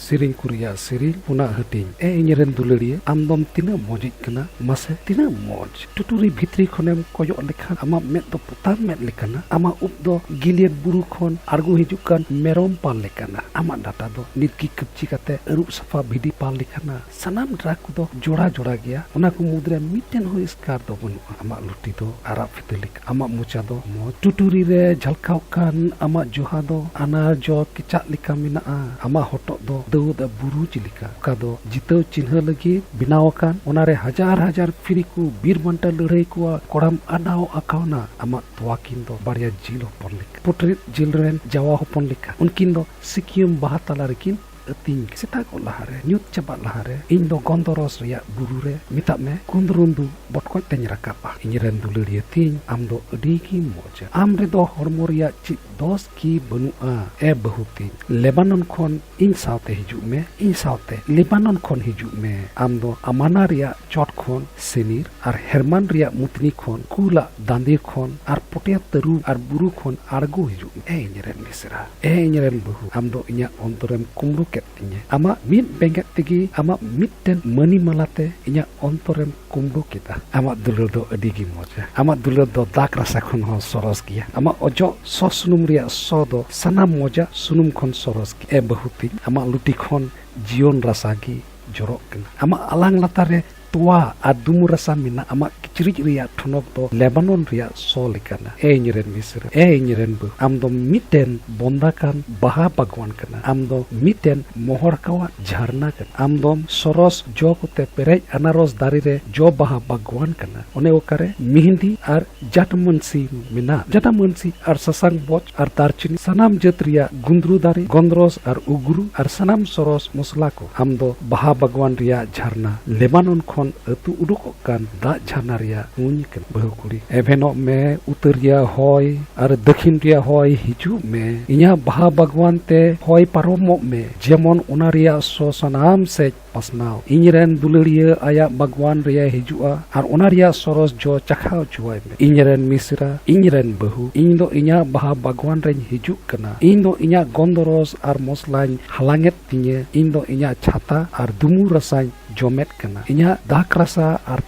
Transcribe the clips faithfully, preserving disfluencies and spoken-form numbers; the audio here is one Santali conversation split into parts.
ᱥᱮᱨᱮᱧ ᱠᱚ ᱨᱮᱭᱟᱜ ᱥᱮᱨᱮᱧ ᱯᱩᱱᱟᱜ ᱦᱟᱹᱴᱤᱧ᱾ ᱮ ᱤᱧ ᱨᱮᱱ ᱫᱩᱞᱟᱹᱲᱤᱭᱟᱹ, ᱟᱢ ᱫᱚᱢ ᱛᱤᱱᱟᱹᱜ ᱢᱚᱡᱤᱡ ᱠᱟᱱᱟ ᱢᱟᱥᱮ, ᱛᱤᱱᱟᱹᱜ ᱢᱚᱡᱽ᱾ ᱴᱩᱴᱩᱨᱤ ᱵᱷᱤᱛᱨᱤ ᱠᱷᱚᱱᱮᱢ ᱠᱚᱭᱚᱜ ᱞᱮᱠᱷᱟᱱ ᱟᱢᱟᱜ ᱢᱮᱫ ᱫᱚ ᱯᱚᱛᱟᱢ ᱢᱮᱫ ᱞᱮᱠᱟᱱᱟ, ᱟᱢᱟᱜ ᱩᱵ ᱫᱚ ᱜᱤᱞᱤᱭᱟᱫ ᱵᱩᱨᱩ ᱠᱷᱚᱱ ᱟᱬᱜᱚ ᱦᱤᱡᱩᱜ ᱠᱟᱱ ᱢᱮᱨᱚᱢ ᱯᱟᱞ ᱞᱮᱠᱟᱱᱟ, ᱟᱢᱟᱜ ᱰᱟᱴᱟ ᱫᱚ ᱱᱤᱛ ᱜᱮ ᱠᱟᱹᱯᱪᱤ ᱠᱟᱛᱮ ᱟᱹᱨᱩᱵ ᱥᱟᱯᱷᱟ ᱵᱷᱤᱰᱤ ᱯᱟᱞ ᱞᱮᱠᱟᱱᱟ᱾ ᱥᱟᱱᱟᱢ ᱰᱨᱟᱜᱽ ᱠᱚᱫᱚ ᱡᱚᱲᱟ ᱡᱚᱲᱟ ᱜᱮᱭᱟ, ᱚᱱᱟ ᱠᱚ ᱢᱩᱫᱽᱨᱮ ᱢᱤᱫᱴᱮᱱ ᱦᱚᱸ ᱮᱥᱠᱟᱨ ᱫᱚ ᱵᱟᱹᱱᱩᱜᱼᱟ᱾ ᱟᱢᱟᱜ ᱞᱩᱴᱤ ᱫᱚ ᱟᱨᱟᱜ ᱯᱷᱤᱛᱟᱹ ᱞᱮᱠᱟ, ᱟᱢᱟᱜ ᱢᱚᱪᱟ ᱫᱚ ᱢᱚᱡᱽ, ᱴᱩᱴᱩᱨᱤ ᱨᱮ ᱡᱷᱟᱞᱠᱟᱣ ᱠᱟᱱ ᱟᱢᱟᱜ ᱡᱚᱦᱟ ᱫᱚ ᱟᱱᱟᱨ ᱡᱚ ᱠᱮᱪᱟᱜ ᱞᱮᱠᱟ ᱢᱮᱱᱟᱜᱼᱟ, ᱟᱢᱟᱜ ᱦᱚᱴᱚᱜ ᱫᱚ ᱫᱟᱹᱣᱫ ᱟᱨ ᱵᱩᱨᱩᱡ ᱞᱮᱠᱟ, ᱚᱠᱟ ᱫᱚ ᱡᱤᱛᱟᱹᱣ ᱪᱤᱱᱦᱟᱹ ᱞᱟᱹᱜᱤᱫ ᱵᱮᱱᱟᱣ ᱟᱠᱟᱱ, ᱚᱱᱟᱨᱮ ᱦᱟᱡᱟᱨ ᱦᱟᱡᱟᱨ ᱯᱷᱤᱨᱤ ᱠᱚ ᱵᱤᱨ ᱵᱟᱱᱴᱟ ᱞᱟᱹᱲᱦᱟᱹᱭ ᱠᱚᱣᱟ ᱠᱚᱲᱟᱢ ᱟᱰᱟᱣ ᱟᱠᱟᱣᱱᱟ᱾ ᱟᱢᱟᱜ ᱛᱚᱣᱟ ᱠᱤᱱ ᱫᱚ ᱵᱟᱨᱭᱟ ᱡᱤᱞ ᱦᱚᱯᱚᱱ ᱞᱮᱠᱟ, ᱯᱩᱴᱨᱤᱫ ᱡᱤᱞ ᱨᱮᱱ ᱡᱟᱣᱟ ᱦᱚᱯᱚᱱ ᱞᱮᱠᱟ᱾ ᱩᱱᱠᱤᱱ ᱫᱚ ᱥᱤᱠᱤᱭᱟᱹᱢ ᱵᱟᱦᱟ ᱛᱟᱞᱟ ᱨᱮᱠᱤᱱ ᱟᱹᱛᱤᱧ ᱥᱮᱛᱟᱜᱚᱜ ᱞᱟᱦᱟᱨᱮ, ᱧᱩᱛ ᱪᱟᱵᱟᱜ ᱞᱟᱦᱟᱨᱮ, ᱤᱧ ᱫᱚ ᱜᱚᱱᱫᱚᱨᱚᱥ ᱨᱮᱭᱟᱜ ᱵᱩᱨᱩ ᱨᱮ, ᱢᱮᱛᱟᱜ ᱢᱮ, ᱠᱩᱸᱫᱽᱨᱩᱱᱫᱩ ᱵᱚᱴᱠᱚᱡ ᱛᱮᱧ ᱨᱟᱠᱟᱵᱼᱟ᱾ ᱤᱧ ᱨᱮᱱ ᱫᱩᱞᱟᱹᱲᱤᱭᱟᱹ ᱛᱤᱧ, ᱟᱢ ᱫᱚ ᱟᱹᱰᱤ ᱜᱮᱢ ᱢᱚᱡᱟ᱾ ᱟᱢ ᱨᱮᱫᱚ ᱦᱚᱲᱢᱚ ᱨᱮᱭᱟᱜ ᱪᱮᱫ ᱫᱚᱥ ᱜᱮ ᱵᱟᱹᱱᱩᱜᱼᱟ᱾ ᱮ ᱵᱟᱹᱦᱩ ᱛᱤᱧ, ᱞᱮᱵᱟᱱᱚᱱ ᱠᱷᱚᱱ ᱤᱧ ᱥᱟᱶᱛᱮ ᱦᱤᱡᱩᱜ ᱢᱮ, ᱤᱧ ᱥᱟᱶᱛᱮ ᱞᱮᱵᱟᱱᱚᱱ ᱠᱷᱚᱱ ᱦᱤᱡᱩᱜ ᱢᱮ᱾ ᱟᱢ ᱫᱚ ᱟᱢᱟᱱᱟ ᱨᱮᱭᱟᱜ ᱪᱚᱴ ᱠᱷᱚᱱ ᱥᱮᱱᱤᱨ ᱟᱨ ᱦᱮᱨᱢᱟᱱ ᱨᱮᱭᱟᱜ ᱢᱩᱛᱱᱤ ᱠᱷᱚᱱ ᱠᱩᱞᱟᱜ ᱫᱟᱸᱫᱮ ᱠᱷᱚᱱ ᱟᱨ ᱯᱚᱴᱮᱭᱟ ᱛᱟᱹᱨᱩᱵ ᱟᱨ ᱵᱩᱨᱩ ᱠᱷᱚᱱ ᱟᱬᱜᱚ ᱦᱤᱡᱩᱜ ᱢᱮ᱾ ᱮ ᱤᱧ ᱨᱮᱱ ᱢᱤᱥᱨᱟ, ᱮ ᱤᱧ ᱨᱮᱱ ᱵᱟᱹᱦᱩ, ᱟᱢ ᱫᱚ ᱤᱧᱟᱹᱜ ᱚᱱᱛᱚᱨᱮᱢ ᱠᱩᱢᱵᱽᱲᱩ ᱠᱮᱫ ᱛᱤᱧᱟᱹ᱾ ᱟᱢᱟᱜ ᱢᱤᱫ ᱵᱮᱸᱜᱮᱫ ᱛᱮᱜᱮ ᱟᱢᱟᱜ ᱢᱤᱫᱴᱮᱱ ᱢᱟᱹᱱᱤ ᱢᱟᱞᱟᱛᱮ ᱤᱧᱟᱹᱜ ᱚᱱᱛᱚᱨᱮᱢ ᱠᱩᱢᱵᱽᱲᱩ ᱠᱮᱫᱟ᱾ ᱟᱢᱟᱜ ᱫᱩᱞᱟᱹᱲ ᱫᱚ ᱟᱹᱰᱤ ᱜᱮ ᱢᱚᱡᱟ᱾ ᱟᱢᱟᱜ ᱫᱩᱞᱟᱹᱲ ᱫᱚ ᱫᱟᱜᱽ ᱨᱟᱥᱟ ᱠᱷᱚᱱ ᱦᱚᱸ ᱥᱚᱨᱚᱥ ᱜᱮᱭᱟ᱾ ᱟᱢᱟᱜ ᱚᱡᱚᱜ ᱥᱚ ᱥᱩᱱᱩᱢ ᱨᱮᱭᱟᱜ ᱥᱚ ᱫᱚ ᱥᱟᱱᱟᱢ ᱢᱚᱡᱟ ᱥᱩᱱᱩᱢ ᱠᱷᱚᱱ ᱥᱚᱨᱚᱥ ᱜᱮᱭᱟ᱾ ᱮ ᱵᱟᱹᱦᱩ ᱛᱤᱧ, ᱟᱢᱟᱜ ᱞᱩᱴᱤ ᱠᱷᱚᱱ ᱡᱤᱭᱚᱱ ᱨᱟᱥᱟ ᱜᱮ ᱡᱚᱨᱚᱜ ᱠᱟᱱᱟ᱾ ᱟᱢᱟᱜ ᱟᱞᱟᱝ ᱞᱟᱛᱟᱨ ᱨᱮ ᱛᱚᱣᱟ ᱟᱨ ᱫᱩᱢᱩᱨ ᱨᱟᱥᱟ ᱢᱮᱱᱟᱜ᱾ ᱟᱢᱟᱜ ᱠᱤᱪᱨᱤᱡ ᱨᱮᱭᱟᱜ ᱴᱷᱚᱱᱚᱠ ᱫᱚ ᱞᱮᱵᱟᱱᱚᱱ ᱨᱮᱭᱟᱜ ᱥᱚ ᱞᱮᱠᱟᱱᱟ᱾ ᱮ ᱤᱧ ᱨᱮᱱ ᱢᱤᱥᱨᱟ, ᱮ ᱤᱧ ᱨᱮᱱ ᱵᱟᱹᱦᱩ, ᱟᱢ ᱫᱚ ᱢᱤᱫᱴᱮᱱ ᱵᱚᱱᱫᱟ ᱠᱟᱱ ᱵᱟᱦᱟ ᱵᱟᱜᱽᱣᱟᱱ ᱠᱟᱱᱟ᱾ ᱟᱢ ᱫᱚ ᱢᱤᱫᱴᱮᱱ ᱢᱚᱦᱚᱲ ᱟᱠᱟᱣᱟᱜ ᱡᱷᱟᱨᱱᱟ ᱠᱟᱱᱟ᱾ ᱟᱢ ᱫᱚᱢ ᱥᱚᱨᱚᱥ ᱡᱚ ᱠᱚᱛᱮ ᱯᱮᱨᱮᱡ ᱟᱱᱟᱨᱚᱥ ᱫᱟᱨᱮ ᱨᱮ ᱡᱚ ᱵᱟᱦᱟ ᱵᱟᱜᱽᱣᱟᱱ ᱠᱟᱱᱟ᱾ ᱚᱱᱮ ᱚᱠᱟᱨᱮ ᱢᱤᱦᱤᱸᱫᱤ ᱟᱨ ᱡᱟᱴᱢᱟᱹᱱᱥᱤ ᱢᱮᱱᱟᱜ᱾ ᱡᱟᱴᱟᱢᱟᱹᱱᱥᱤ ᱟᱨ ᱥᱟᱥᱟᱝ ᱵᱚᱪ ᱟᱨ ᱫᱟᱨᱪᱤᱱᱤ, ᱥᱟᱱᱟᱢ ᱡᱟᱹᱛ ᱨᱮᱭᱟᱜ ᱜᱩᱸᱫᱽᱨᱩ ᱫᱟᱨᱮ, ᱜᱚᱱᱫᱨᱚᱥ ᱟᱨ ᱩᱜᱽᱨᱩ ᱟᱨ ᱥᱟᱱᱟᱢ ᱥᱚᱨᱚᱥ ᱢᱚᱥᱞᱟ ᱠᱚ᱾ ᱟᱢ ᱫᱚ ᱵᱟᱦᱟ ᱵᱟᱜᱽᱣᱟᱱ ᱨᱮᱭᱟᱜ ᱡᱷᱟᱨᱱᱟ, ᱞᱮᱵᱟᱱᱚᱱ ᱠᱷᱚᱱ ᱟᱹᱛᱩ ᱩᱰᱩᱠᱚᱜ ᱠᱟᱱ ᱫᱟᱜ ᱡᱷᱟᱨᱱᱟ ᱨᱮᱭᱟᱜ ᱠᱩᱧ ᱠᱟᱱᱟ᱾ ᱵᱟᱹᱦᱩ ᱠᱩᱲᱤ, ᱮᱵᱷᱮᱱᱚᱜ ᱢᱮ, ᱩᱛᱟᱹᱨ ᱨᱮᱭᱟᱜ ᱦᱚᱭ ᱟᱨ ᱫᱟᱹᱠᱷᱤᱱ ᱨᱮᱭᱟᱜ ᱦᱚᱭ, ᱦᱤᱡᱩᱜ ᱢᱮ, ᱤᱧᱟᱹᱜ ᱵᱟᱦᱟ ᱵᱟᱜᱽᱣᱟᱱ ᱛᱮ ᱦᱚᱭ ᱯᱟᱨᱚᱢᱚᱜ ᱢᱮ, ᱡᱮᱢᱚᱱ ᱚᱱᱟ ᱨᱮᱭᱟᱜ ᱥᱚ ᱥᱟᱱᱟᱢ ᱥᱮᱡ ᱯᱟᱥᱱᱟᱣ᱾ ᱤᱧ ᱨᱮᱱ ᱫᱩᱞᱟᱹᱲᱤᱭᱟᱹ ᱟᱭᱟᱜ ᱵᱟᱜᱽᱣᱟᱱ ᱨᱮᱭ ᱦᱤᱡᱩᱜᱼᱟ ᱟᱨ ᱚᱱᱟ ᱨᱮᱭᱟᱜ ᱥᱚᱨᱚᱥ ᱡᱚ ᱪᱟᱠᱷᱟ ᱦᱚᱪᱚᱣᱟᱭ ᱢᱮ᱾ ᱤᱧ ᱨᱮᱱ ᱢᱤᱥᱨᱟ, ᱤᱧ ᱨᱮᱱ ᱵᱟᱹᱦᱩ, ᱤᱧ ᱫᱚ ᱤᱧᱟᱹᱜ ᱵᱟᱦᱟ ᱵᱟᱜᱽᱣᱟᱱ ᱨᱮᱧ ᱦᱤᱡᱩᱜ ᱠᱟᱱᱟ᱾ ᱤᱧ ᱫᱚ ᱤᱧᱟᱹᱜ ᱜᱚᱱᱫᱚᱨᱚᱥ ᱟᱨ ᱢᱚᱥᱞᱟᱧ ᱦᱟᱞᱟᱝᱮᱫ ᱛᱤᱧᱟᱹ᱾ ᱤᱧ ᱫᱚ ᱤᱧᱟᱹᱜ ᱪᱷᱟᱛᱟ ᱟᱨ ᱫᱩᱢᱩᱨ ᱨᱟᱥᱟᱧ ᱡᱚᱢᱮᱫ ᱠᱟᱱᱟ᱾ ᱤᱧᱟᱹᱜ ᱫᱟᱜᱽ ᱨᱟᱥᱟ ᱟᱨ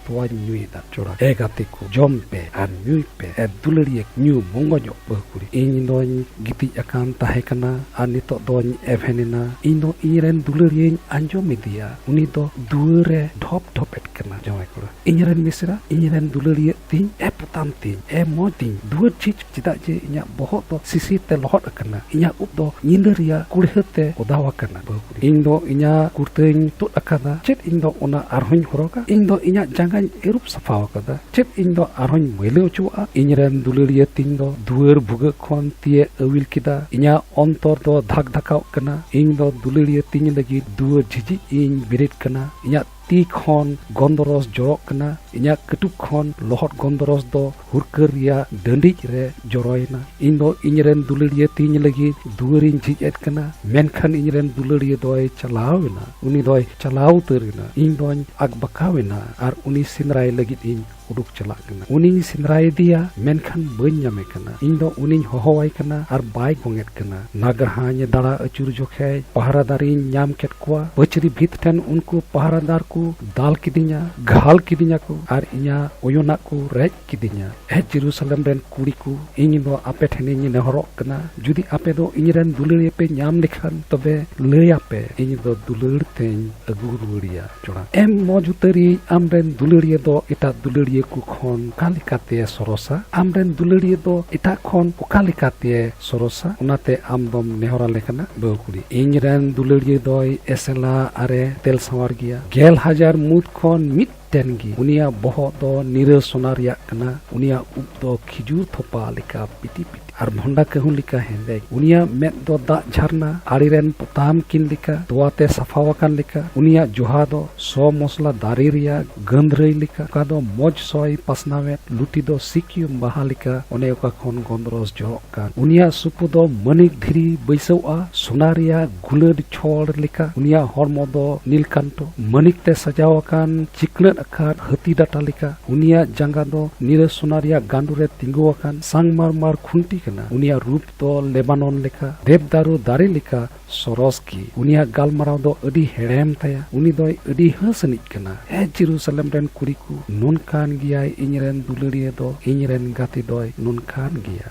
ᱛᱚᱣᱟᱧ ᱧᱩᱭᱮᱫᱟ᱾ ᱪᱚᱲᱟ, ᱮ ᱜᱟᱛᱮ ᱠᱚ, ᱡᱚᱢ ᱯᱮ ᱟᱨ ᱧᱩᱭ ᱯᱮ, ᱮ ᱫᱩᱞᱟᱹᱲᱤᱭᱟᱹ ᱧᱩ ᱢᱚᱝᱜᱚᱧᱚᱜ ᱵᱟᱹᱦᱩ ᱠᱩᱲᱤ᱾ ᱤᱧ ᱫᱚᱧ ᱜᱤᱛᱤᱡ ᱟᱠᱟᱱ ᱛᱟᱦᱮᱸ ᱠᱟᱱᱟ ᱟᱨ ᱱᱤᱛᱚᱜ ᱫᱚᱧ ᱮᱵᱷᱮᱱ ᱮᱱᱟ᱾ ᱤᱧ ᱫᱚ ᱤᱧ ᱨᱮᱱ ᱫᱩᱞᱟᱹᱲᱤᱭᱟᱹᱧ ᱟᱸᱡᱚᱢ ᱤᱫᱤᱭᱟ, ᱩᱱᱤ ᱫᱚ ᱫᱩᱣᱟᱹᱨ ᱨᱮ ᱰᱷᱚᱯ ᱰᱷᱚᱯᱮᱫ ᱠᱟᱱᱟ᱾ ᱡᱟᱶᱟᱭ ᱠᱚᱲᱟ, ᱤᱧ ᱨᱮᱱ ᱢᱤᱥᱨᱟ, ᱤᱧ ᱨᱮᱱ ᱫᱩᱞᱟᱹᱲᱤᱭᱟᱹ ᱛᱤᱧ, ᱮ ᱯᱚᱛᱟᱢ ᱛᱤᱧ, ᱮ ᱢᱚᱡᱽ ᱛᱤᱧ, ᱫᱩᱣᱟᱹᱨ ᱡᱷᱤᱡ, ᱪᱮᱫᱟᱜ ᱡᱮ ᱤᱧᱟᱹᱜ ᱵᱚᱦᱚᱜ ᱫᱚ ᱥᱤᱥᱤᱨ ᱛᱮ ᱞᱚᱦᱚᱫ ᱟᱠᱟᱱᱟ, ᱤᱧᱟᱹᱜ ᱩᱵ ᱫᱚ ᱧᱤᱫᱟᱹ ᱨᱮᱭᱟᱜ ᱠᱩᱲᱦᱟᱹ ᱛᱮ ᱚᱫᱟᱣ ᱟᱠᱟᱱᱟ᱾ ᱵᱟᱹᱦᱩ ᱠᱩᱲᱤ, ᱤᱧ ᱫᱚ ᱤᱧᱟᱹᱜ ᱠᱩᱨᱛᱟᱹᱧ ᱛᱩᱫ ᱟᱠᱟᱫᱟ, ᱪᱮᱫ ᱤᱧ ᱫᱚ ᱚᱱᱟ ᱟᱨᱦᱚᱸᱧ ᱦᱚᱨᱚᱜᱟ? ᱤᱧ ᱫᱚ ᱤᱧᱟᱹᱜ ᱡᱟᱸᱜᱟᱧ ᱟᱹᱨᱩᱵ ᱥᱟᱯᱷᱟ ᱟᱠᱟᱫᱟ, ᱪᱮᱫ ᱤᱧ ᱫᱚ ᱟᱨᱦᱚᱸᱧ ᱢᱟᱹᱭᱞᱟᱹ ᱦᱚᱪᱚᱣᱟᱜᱼᱟ? ᱤᱧ ᱨᱮᱱ ᱫᱩᱞᱟᱹᱲᱤᱭᱟᱹ ᱛᱤᱧ ᱫᱚ ᱫᱩᱣᱟᱹᱨ ᱵᱷᱩᱜᱟᱹᱜ ᱠᱷᱚᱱ ᱛᱤᱭᱮ ᱟᱹᱣᱤᱞ ᱠᱮᱫᱟ᱾ ᱤᱧᱟᱹᱜ ᱚᱱᱛᱚᱨ ᱫᱚ ᱫᱷᱟᱠ ᱫᱷᱟᱠᱟᱣᱜ ᱠᱟᱱᱟ᱾ ᱤᱧ ᱫᱚ ᱫᱩᱞᱟᱹᱲᱤᱭᱟᱹ ᱛᱤᱧ ᱞᱟᱹᱜᱤᱫ ᱫᱩᱣᱟᱹᱨ ᱡᱷᱤᱡᱤᱡ ᱤᱧ ᱵᱮᱨᱮᱫ ᱠᱟᱱᱟ᱾ ᱤᱧᱟᱹᱜ ᱛᱤ ᱠᱷᱚᱱ ᱜᱚᱱᱫᱚᱨᱚᱥ ᱡᱚᱨᱚᱜ ᱠᱟᱱᱟ᱾ ᱤᱧᱟᱹᱜ ᱠᱟᱹᱴᱩᱵ ᱠᱷᱚᱱ ᱞᱚᱦᱚᱫ ᱜᱚᱱᱫᱚᱨᱚᱥ ᱫᱚ ᱦᱩᱨᱠᱟᱹᱨ ᱨᱮᱭᱟᱜ ᱰᱟᱹᱸᱰᱤᱡ ᱨᱮ ᱡᱚᱨᱚᱭᱮᱱᱟ᱾ ᱤᱧ ᱫᱚ ᱤᱧ ᱨᱮᱱ ᱫᱩᱞᱟᱹᱲᱤᱭᱟᱹ ᱛᱤᱧ ᱞᱟᱹᱜᱤᱫ ᱫᱩᱣᱟᱹᱨᱤᱧ ᱡᱷᱤᱡ ᱮᱫ ᱠᱟᱱᱟ, ᱢᱮᱱᱠᱷᱟᱱ ᱤᱧ ᱨᱮᱱ ᱫᱩᱞᱟᱹᱲᱤᱭᱟᱹ ᱫᱚᱭ ᱪᱟᱞᱟᱣ ᱮᱱᱟ᱾ ᱩᱱᱤ ᱫᱚᱭ ᱪᱟᱞᱟᱣ ᱩᱛᱟᱹᱨ ᱮᱱᱟ᱾ ᱤᱧ ᱫᱚᱧ ᱟᱠᱵᱟᱠᱟᱣ ᱮᱱᱟ ᱟᱨ ᱩᱱᱤ ᱥᱮᱸᱫᱽᱨᱟᱭ ᱞᱟᱹᱜᱤᱫ ᱤᱧ ᱩᱰᱩᱠ ᱪᱟᱞᱟᱜ ᱠᱟᱱᱟ᱾ ᱩᱱᱤᱧ ᱥᱮᱸᱫᱽᱨᱟᱭᱮᱫᱮᱭᱟ, ᱢᱮᱱᱠᱷᱟᱱ ᱵᱟᱹᱧ ᱧᱟᱢᱮ ᱠᱟᱱᱟ᱾ ᱤᱧ ᱫᱚ ᱩᱱᱤᱧ ᱦᱚᱦᱚᱣᱟᱭ ᱠᱟᱱᱟ ᱟᱨ ᱵᱟᱭ ᱜᱚᱝᱮᱫ ᱠᱟᱱᱟ᱾ ᱱᱟᱜᱟᱨᱦᱟᱧ ᱫᱟᱬᱟ ᱟᱹᱪᱩᱨ ᱡᱚᱠᱷᱮᱡ ᱯᱟᱦᱟᱨᱟᱫᱟᱨᱤᱧ ᱧᱟᱢ ᱠᱮᱫ ᱠᱚᱣᱟ᱾ ᱯᱟᱹᱪᱨᱤ ᱵᱷᱤᱛ ᱴᱷᱮᱱ ᱩᱱᱠᱩ ᱯᱟᱦᱟᱨᱟᱫᱟᱨ ᱠᱚ ᱫᱟᱞ ᱠᱤᱫᱤᱧᱟ, ᱜᱷᱟᱞ ᱠᱤᱫᱤᱧᱟ ᱠᱚ ᱟᱨ ᱤᱧᱟᱹᱜ ᱚᱭᱚᱱᱟᱜ ᱠᱚ ᱨᱮᱡ ᱠᱤᱫᱤᱧᱟ᱾ ᱮ ᱡᱮᱨᱩᱥᱟᱞᱮᱢ ᱨᱮᱱ ᱠᱩᱲᱤ ᱠᱚ, ᱤᱧ ᱫᱚ ᱟᱯᱮ ᱴᱷᱮᱱᱤᱧ ᱱᱮᱦᱚᱨᱚᱜ ᱠᱟᱱᱟ, ᱡᱩᱫᱤ ᱟᱯᱮ ᱫᱚ ᱤᱧ ᱨᱮᱱ ᱫᱩᱞᱟᱹᱲᱤᱭᱟᱹ ᱯᱮ ᱧᱟᱢ ᱞᱮᱠᱷᱟᱱ, ᱛᱚᱵᱮ ᱞᱟᱹᱭ ᱟᱯᱮ, ᱤᱧ ᱫᱚ ᱫᱩᱞᱟᱹᱲ ᱛᱮᱧ ᱟᱹᱜᱩ ᱨᱩᱣᱟᱹᱲᱮᱭᱟ᱾ ᱪᱚᱲᱟ, ᱮᱢ ᱢᱚᱡᱽ ᱩᱛᱟᱹᱨᱤᱡ, ᱟᱢ ᱨᱮᱱ ᱫᱩᱞᱟᱹᱲᱤᱭᱟᱹ ᱫᱚ ᱮᱴᱟᱜ ᱫᱩᱞᱟᱹᱲᱤᱭᱟᱹ ᱠᱚ ᱠᱷᱚᱱ ᱚᱠᱟ ᱞᱮᱠᱟᱛᱮ ᱥᱚᱨᱚᱥᱟ? ᱟᱢ ᱨᱮᱱ ᱫᱩᱞᱟᱹᱲᱤᱭᱟᱹ ᱫᱚ ᱮᱴᱟᱜ ᱠᱷᱚᱱ ᱚᱠᱟ ᱞᱮᱠᱟᱛᱮ ᱥᱚᱨᱚᱥᱟ? ᱚᱱᱟᱛᱮ ᱟᱢ ᱫᱚᱢ ᱱᱮᱦᱚᱨ ᱟᱞᱮ ᱠᱟᱱᱟ, ᱵᱟᱹᱦᱩ ᱠᱩᱲᱤ᱾ ᱤᱧ ᱨᱮᱱ ᱫᱩᱞᱟᱹᱲᱤᱭᱟᱹ ᱫᱚᱭ ᱮᱥᱮᱞᱟ ᱟᱨᱮ ᱛᱮᱞ ᱥᱟᱶᱟᱨ ᱜᱮᱭᱟ᱾ ᱜᱮᱞ ᱦᱟᱡᱟᱨ ᱢᱩᱫᱽ ᱠᱷᱚᱱ ᱢᱤᱫᱴᱮᱱ ᱜᱮ᱾ ᱩᱱᱤᱭᱟᱜ ᱵᱚᱦᱚᱜ ᱫᱚ ᱱᱤᱨᱟᱹ ᱥᱚᱱᱟ ᱨᱮᱭᱟᱜ ᱠᱟᱱᱟ᱾ ᱩᱱᱤᱭᱟᱜ ᱩᱵ ᱫᱚ ᱠᱷᱤᱡᱩᱨ ᱛᱷᱚᱯᱟ ᱞᱮᱠᱟ ᱯᱤᱴᱤ ᱯᱤᱴᱤ᱾ ᱟᱨ ᱵᱷᱚᱸᱰᱟ ᱠᱟᱹᱦᱩ ᱞᱮᱠᱟ ᱦᱮᱸᱫᱮ᱾ ᱩᱱᱤᱭᱟᱜ ᱢᱮᱫ ᱫᱚ ᱫᱟᱜ ᱡᱷᱟᱨᱱᱟ ᱟᱲᱮ ᱨᱮᱱ ᱯᱚᱛᱟᱢ ᱠᱤᱱ ᱞᱮᱠᱟ, ᱛᱚᱣᱟ ᱛᱮ ᱥᱟᱯᱷᱟ ᱟᱠᱟᱱ ᱞᱮᱠᱟ᱾ ᱩᱱᱤᱭᱟᱜ ᱡᱚᱦᱟ ᱫᱚ ᱥᱚ ᱢᱚᱥᱞᱟ ᱫᱟᱨᱮ ᱨᱮᱭᱟᱜ ᱜᱟᱹᱫᱷᱨᱟᱹᱭ ᱞᱮᱠᱟ, ᱚᱠᱟ ᱫᱚ ᱢᱚᱡᱽ ᱥᱚᱭ ᱯᱟᱥᱱᱟᱣᱮᱫ᱾ ᱞᱩᱴᱤ ᱫᱚ ᱥᱤᱠᱤᱭᱩᱢ ᱵᱟᱦᱟ ᱞᱮᱠᱟ, ᱚᱱᱮ ᱚᱠᱟ ᱠᱷᱚᱱ ᱜᱚᱸᱫᱽᱨᱚᱥ ᱡᱚᱨᱚᱜ ᱠᱟᱱ᱾ ᱩᱱᱤᱭᱟᱜ ᱥᱩᱯᱩ ᱫᱚ ᱢᱟᱹᱱᱤᱠ ᱫᱷᱤᱨᱤ ᱵᱟᱹᱭᱥᱟᱹᱣᱜᱼᱟ, ᱥᱚᱱᱟ ᱨᱮᱭᱟᱜ ᱜᱩᱞᱟᱹᱰ ᱪᱷᱚᱲ ᱞᱮᱠᱟ᱾ ᱩᱱᱤᱭᱟᱜ ᱦᱚᱲᱢᱚ ᱫᱚ ᱱᱤᱞᱠᱟᱱᱴᱚ, ᱢᱟᱹᱱᱤᱠ ᱛᱮ ᱥᱟᱡᱟᱣ ᱟᱠᱟᱱ ᱪᱤᱠᱱᱟᱹᱫ ᱟᱠᱟᱫ ᱦᱟᱹᱛᱤ ᱰᱟᱴᱟ ᱞᱮᱠᱟ᱾ ᱩᱱᱤᱭᱟᱜ ᱡᱟᱸᱜᱟ ᱫᱚ ᱱᱤᱨᱟᱹ ᱥᱚᱱᱟ ᱨᱮᱭᱟᱜ ᱜᱟᱸᱰᱚ ᱨᱮ ᱛᱤᱸᱜᱩ ᱟᱠᱟᱱ ᱥᱟᱝ ᱢᱟᱨᱢᱟᱨ ᱠᱷᱩᱱᱴᱤ ᱠᱟᱱᱟ᱾ ᱩᱱᱤᱭᱟᱜ ᱨᱩᱯ ᱫᱚ ᱞᱮᱵᱟᱱᱚᱱ ᱞᱮᱠᱟ, ᱫᱮᱵᱫᱟᱨᱩ ᱫᱟᱨᱮ ᱞᱮᱠᱟ ᱥᱚᱨᱚᱥ ᱜᱮ᱾ ᱩᱱᱤᱭᱟᱜ ᱜᱟᱞᱢᱟᱨᱟᱣ ᱫᱚ ᱟᱹᱰᱤ ᱦᱮᱲᱮᱢ ᱛᱟᱭᱟ᱾ ᱩᱱᱤ ᱫᱚᱭ ᱟᱹᱰᱤ ᱦᱟᱹᱥ ᱟᱹᱱᱤᱡ ᱠᱟᱱᱟ᱾ ᱦᱮ ᱡᱮᱨᱩᱥᱟᱞᱮᱢ ᱨᱮᱱ ᱠᱩᱲᱤ ᱠᱚ, ᱱᱚᱝᱠᱟᱱ ᱜᱮᱭᱟᱭ ᱤᱧ ᱨᱮᱱ ᱫᱩᱞᱟᱹᱲᱤᱭᱟᱹ ᱫᱚ, ᱤᱧ ᱨᱮᱱ ᱜᱟᱛᱮ ᱫᱚᱭ ᱱᱚᱝᱠᱟᱱ ᱜᱮᱭᱟ᱾